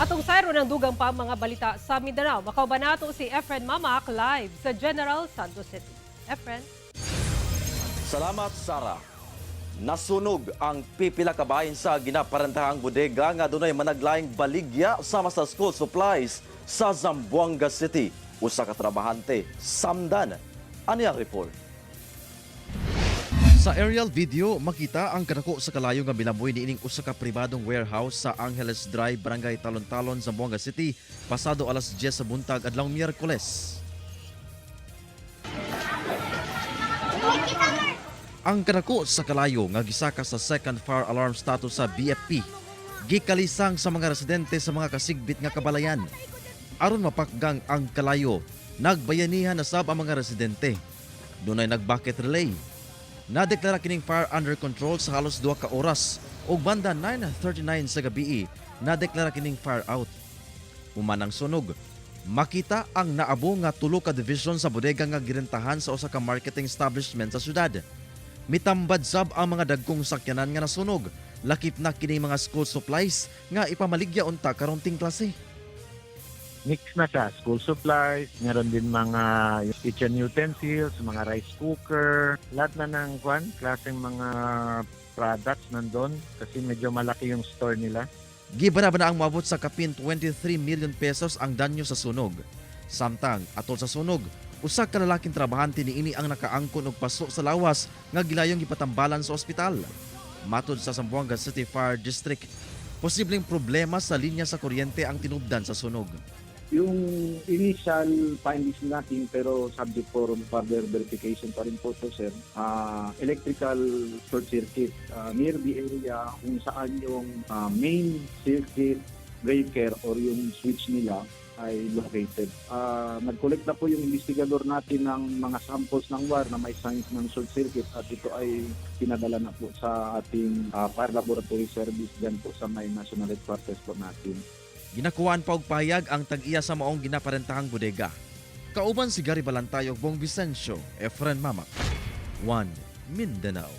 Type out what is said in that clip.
Atong sayro ng dugang pa ang mga balita sa Mindanao. Makauban nato si Efren Mamac live sa General Santos City. Efren? Salamat, Sara. Nasunog ang pipila ka bahin sa ginaparentahang bodega nga dunay managlaing baligya sama sa school supplies sa Zamboanga City. Usa ka trabahante, samdan. Ano ang report? Sa aerial video, makita ang kadako sa kalayo nga bilamoy niining usa ka pribadong warehouse sa Angeles Drive, Barangay Talon-Talon, Zamboanga City, pasado alas 10 sa buntag adlaw Miyerkules. Ang kadako sa kalayo nga gisaka sa second fire alarm status sa BFP, gikalisang sa mga residente sa mga kasigbit nga kabalayan. Aron mapakgang ang kalayo, nagbayanihan na sab ang mga residente. Dunay nag-bucket relay. Nadeklara kining fire under control sa halos 2 ka oras ug banda 9:39 sa gabi nadeklara kining fire out. Human ang sunog, makita ang naabo nga tulo ka division sa bodega nga girentahan sa usa ka marketing establishment sa syudad. Mitambad sab ang mga dagkong sakyanan nga nasunog, lakip na kini mga school supplies nga ipamaligya unta karong klase. Mix na siya. School supplies, meron din mga kitchen utensils, mga rice cooker, lahat na ng kwan, klaseng mga products nandun kasi medyo malaki yung store nila. Gibanabana ang moabot sa kapin 23 million pesos ang danyo sa sunog. Samtang atol sa sunog, usa ka lalaking trabahante niini ang nakaangkon og paso sa lawas nga gilayong gipatambalan sa ospital. Matod sa Zamboanga City Fire District, posibleng problema sa linya sa kuryente ang tinubdan sa sunog. Yung initial findings natin, pero subject for further verification pa rin po to, sir, electrical short circuit near the area kung saan yung main circuit breaker or yung switch nila ay located. Nag-collect na po yung investigador natin ng mga samples ng wire na may signs ng short circuit at ito ay pinadala na po sa ating fire laboratory service dyan po sa may national headquarters po natin. Ginakuhaan pa og pahayag ang tag-iya sa maong ginaparentahang bodega. Kauban si Gary Balantay ug Bong Vicencio, Efren Mamac. 1 Mindanao.